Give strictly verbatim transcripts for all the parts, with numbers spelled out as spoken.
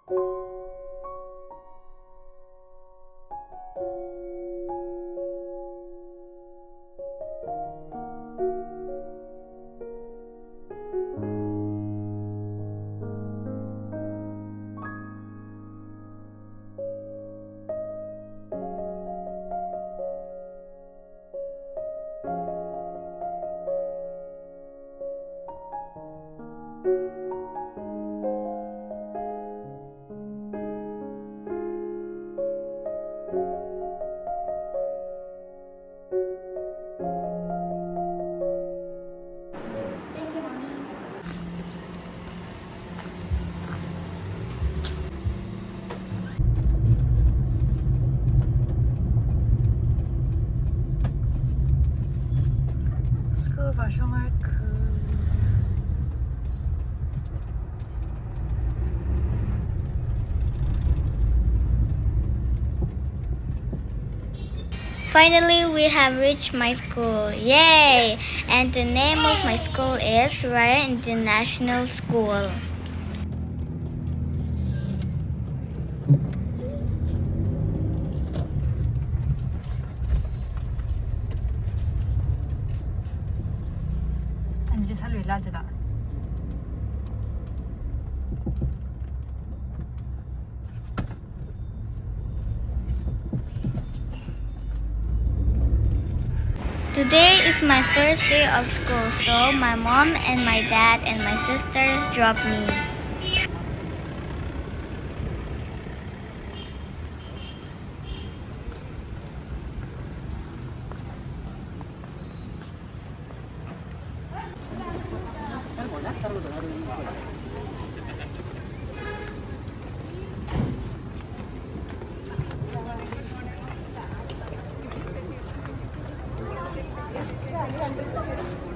School vāshungaikha. Finally, we have reached my school. Yay! And the name of my school is Raya International School. Ani chi sāluila jida. Today is my first day of school, so my mom and my dad and my sister dropped me.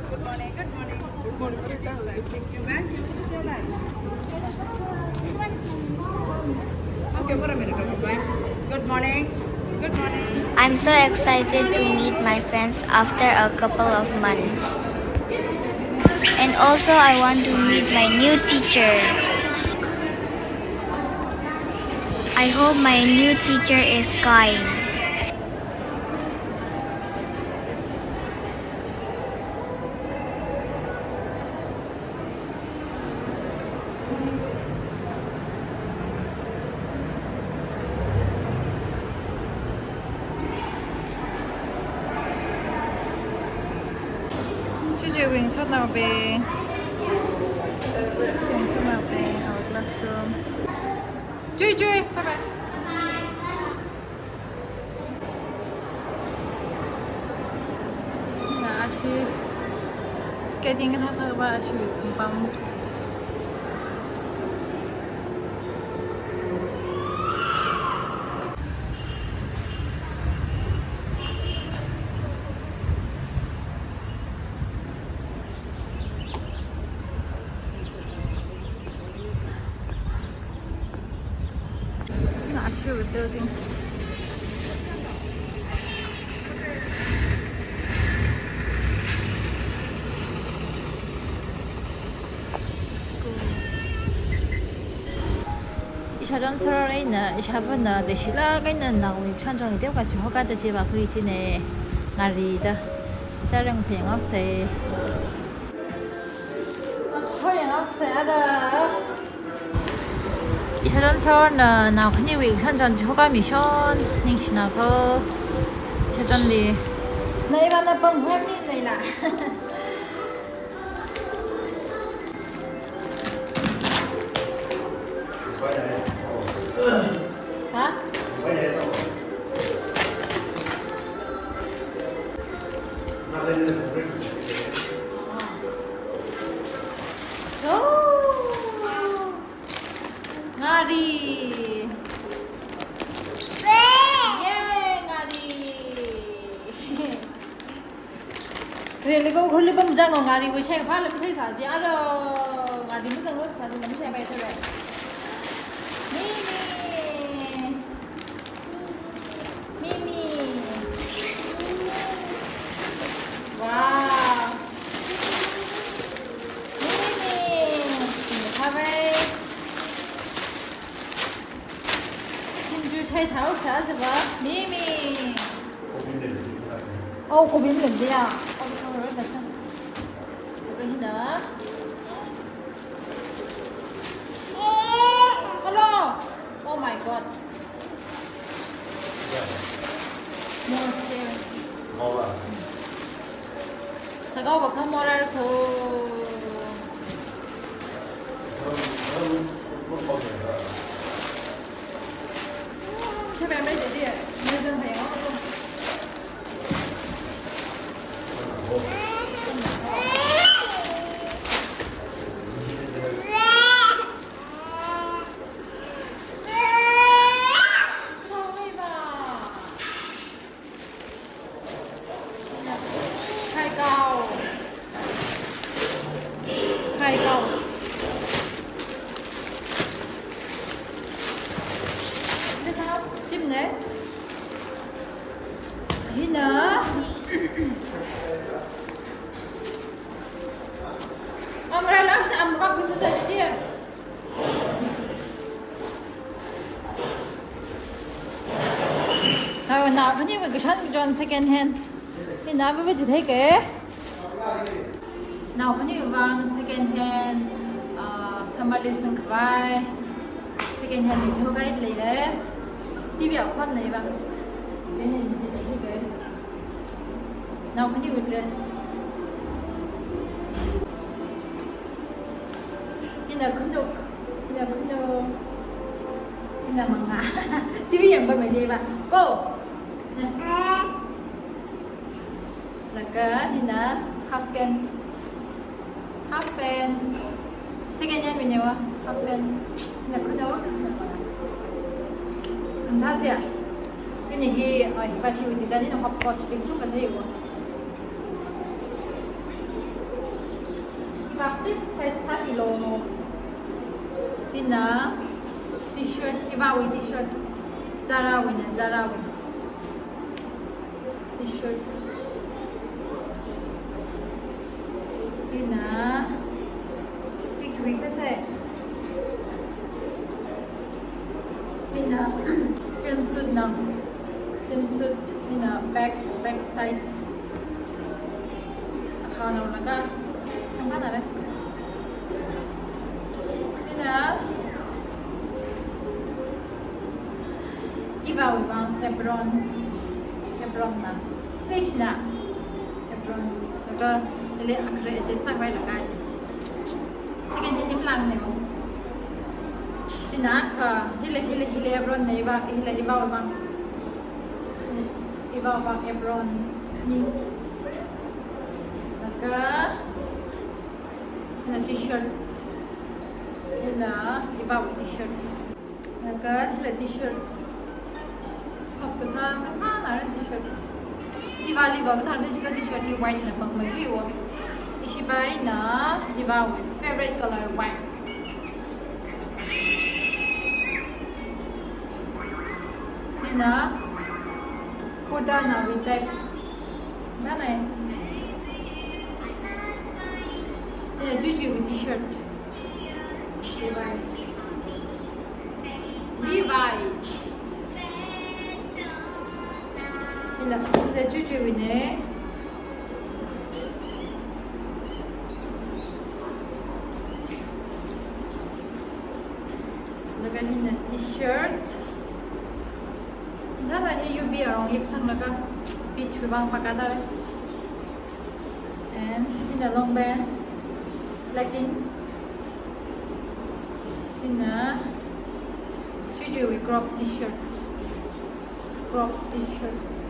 Good morning, good morning. Good morning. Thank you, ma'am. You put your bag. This one. Okay, for a minute, okay, fine. Good morning. Good morning. I'm so excited to meet my friends after a couple of months. And also, I want to meet my new teacher. I hope my new teacher is kind. Chichi wing sotnao be. Wing sotnao be, our classroom. Chui, chui, bye bye. Na ashi skating kasā sāva ashi pam. Not sure we're building. School. Ishāchon sir eina, ishāvāna, leishilāk eina naowui kashan chon teokha chihoka da chiva khui chine, ngarida. Ishāra phenghaosei. Phenghaosei ara. Ishāchon sir na, nao khaniwui kashan chon chihoka mishon, ningshina ko. Ishāchonli. Na ivāna pamhoi mi nai la. Ha? Oh. Ngari. Yay, ngari. Really go, really bam jang, ngari, we check, phala, phala, sa, di, alo, ngari, masang, sa, di, nam, check, bai, sure. Mimi. Mimi. Wow. Mimi. Mimi, bye bye. Thao sāsāva, mi, mi. Oh, kobi maleiya. Oh, oh, oh, oh. Laga hina. Hello. Oh my God. More stairs. Sākao va khamorarko. Hi, cow. Hi, cow. This how? Chim ne? Hina. Umbrella, I'm not going to say it. Nao, nao khaniwui kashan chon second hand. Hi nao va va chithei ke. Nao khaniwui vang second hand, uh, summer li sangkhavai. Second hand li chihao kahaida leiya. T V akhon leiya va. Chieina chithei ke. Nao khaniwui dress. Hina khanuk, hina khanuk, hina manga. T V yangpameida va. Go. Laga hina half pant. Half pant. Second hand wui ne va, half pant. Hina khanuk, hina manga. Khamtha chia. Hina hi, uh, hi va shiwui design hina hopscotch link chungkha theiya va. Practice set sāmilu. Hina t-shirt, iva wui t-shirt. Zara wui ne, Zara wui. T-shirt. Hina. Big wig na sai. Hina. Jumpsuit na. Jumpsuit, hina back, back side. Akhana laga. Sangphānara. Hina. Iva wui vang apron. Apron na. Fish na. Apron. Laga, hili akhare adjust sākhavai laga chi. Second hand hi malang ne. China kha, hili, hili, hili apron ne va, hili iva va. Iva va apron. Ni. Laga, hina t-shirt. Hina iva t-shirt. Laga hila t-shirt. Soft kasā sangphānara t-shirt. Iva liva kathāda jiakha t-shirt hi white na pangmei theiya. Ishi va ina iva wui favorite color white. Hina kurta na wui type. Very nice. Hina Juju wui t-shirt. Levi's. Levi's. Hila, hila Juju wui ne. Laga hina t-shirt. Thāda hi U V arong ipsanglaga beach wui vang paka tare. And hina long pant, leggings. Hina Juju wui crop t-shirt. Crop t-shirt.